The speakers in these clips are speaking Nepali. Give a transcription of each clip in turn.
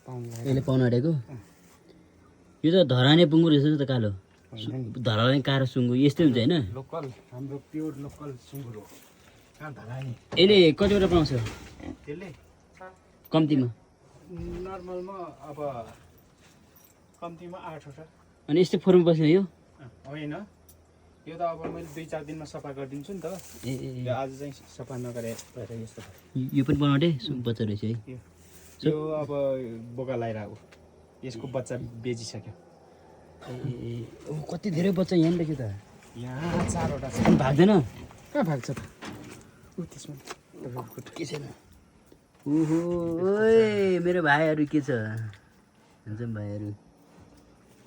यसले पाउन आँटेको यो त धराने पुङ्गुर रहेछ त कालो धराने कालो सुँगुर यस्तै हुन्छ होइन लोकल हाम्रो प्योर लोकल सुँगुर हो कहाँ धरानी यसले कतिवटा पाउँछ त्यसले कम्तीमा नर्मलमा अब कम्तीमा 8वटा अनि यस्तै फोरमा बस्ने यो होइन यो त अब मैले 2-4 दिनमा सफा गरिदिन्छु नि त ए आज चाहिँ सफा नगरे भएर यस्तो यो पनि बनाउँदै बच्चा रहेछ है यो अब बोका लगाइरहेको यसको बच्चा बेचिसक्यो ए कति धेरै बच्चा यहाँ देख्यो त यहाँ 4वटा छ अनि भाग्दैन कहाँ भाग्छ त त्यसमा के छैन ओहो ओए मेरो भाइहरू के छ हुन्छ भाइहरू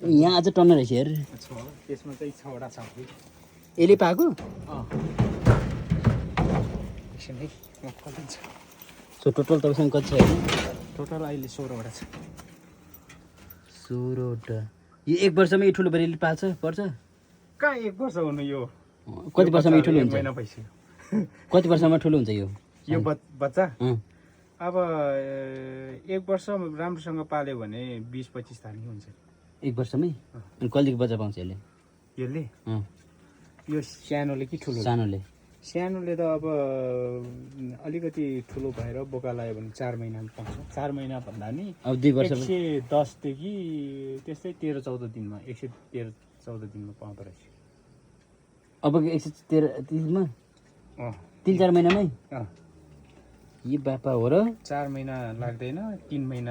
यहाँ अझ टन्न रहेछ हेर त्यसमा चाहिँ 6वटा छ यसले पाएको एकछिन है म खोलिदिन्छु सो टोटल तपाईँसँग कति छ होइन टोटल अहिले 16वटा छ 16वटा यो 1 वर्षमै यो ठुलो बरेली पाल्छ पर्छ कहाँ 1 वर्ष हुनु यो कति वर्षमा यो ठुलो हुन्छ महिना भइसक्यो कति वर्षमा ठुलो हुन्छ यो बच्चा अँ अब 1 वर्ष राम्रोसँग पाल्यो भने 20-25 थानी हुन्छ 1 वर्षमै अनि कहिलेको बच्चा पाउँछ यसले यसले अँ यो सानोले कि ठुलो सानोले सानोले त अब अलिकति ठुलो भएर बोका लाग्यो भने 4 महिनामा पाउँछ 4 महिना भन्दा नि अब 2 वर्ष 110 देखि त्यस्तै 13-14 दिनमा 113-14 दिनमा पाउँदो रहेछ अब 113 मा अँ 3-4 महिनामै अँ यो बापा हो र 4 महिना लाग्दैन 3 महिना